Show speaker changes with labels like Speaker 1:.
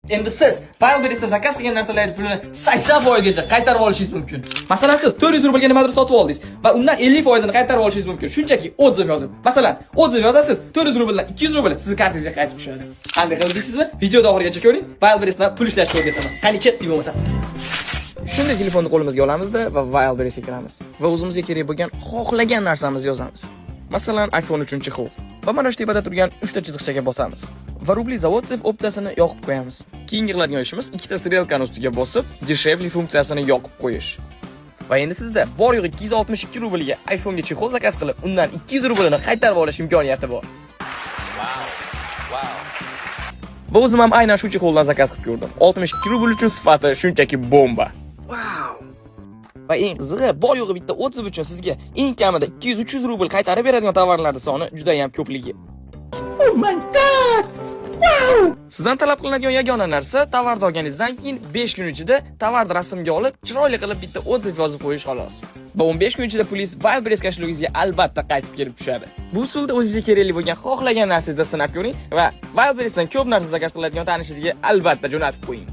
Speaker 1: Endi siz Wildberries'dan zakaz qilgan narsalaringiz pulini 80% gacha qaytarib olishingiz mumkin. Masalan, siz 400 rublga nimadir sotib oldingiz va undan 50% qaytarib olishingiz mumkin. Shunchaki отзыв yozib. Masalan, отзыв yozasiz, 400 rubldan 200 rubl sizni kartangizga qaytib tushadi. Qanday qilib deysizmi? Videoda oxirigacha ko'ring. Wildberries'dan pul ishlashni o'rgataman. Qani, ketdik bo'lmasa.
Speaker 2: Shunday telefonni qo'limizga olamizda va Wildberriesga kiramiz va o'zimizga kerak bo'lgan xohlagan narsamizni yozamiz. Masalan, iPhone uchun чехол. Va mana shu tepada turgan 3 ta chiziqchaga bosamiz va "Рубли за отзыв" opsiyasini yoqib qo'yamiz. Keyingi qiladigan ishimiz ikkita strelkani ustiga bosib, "Дешевле" funksiyasini yoqib qo'yish. Va endi sizda bor yo'g'i 262 rublga iPhone'ga чехол zakaz qilib, undan 200 rublini qaytarib olish imkoniyati bor. Va o'zim ham aynan shu чехол dan zakaz qilib ko'rdim. 62 rubl uchun sifati shunchaki bomba. Va eng qizig'i, bor yo'g'i bitta отзыв uchun sizga eng kamida 200-300 rubl qaytarib beradigan tovarlarning soni juda ham ko'pligi.
Speaker 1: Oh my God! Wow!
Speaker 2: Sizdan talab qilinadigan yagona narsa tovarni olganingizdan keyin 5 kun ichida tovarni rasmga olib, chiroyli qilib bitta отзыв yozib qo'yish, xolos. Va 15 kun ichida pulingiz Wildberries кошелёг ingizga albatta qaytib kelib tushadi. Bu usulda o'zingizga kerakli bo'lgan xohlagan narsangizda sinab ko'ring va Wildberriesdan ko'p narsa zakaz qiladigan tanishingizga albatta jo'natib qo'ying.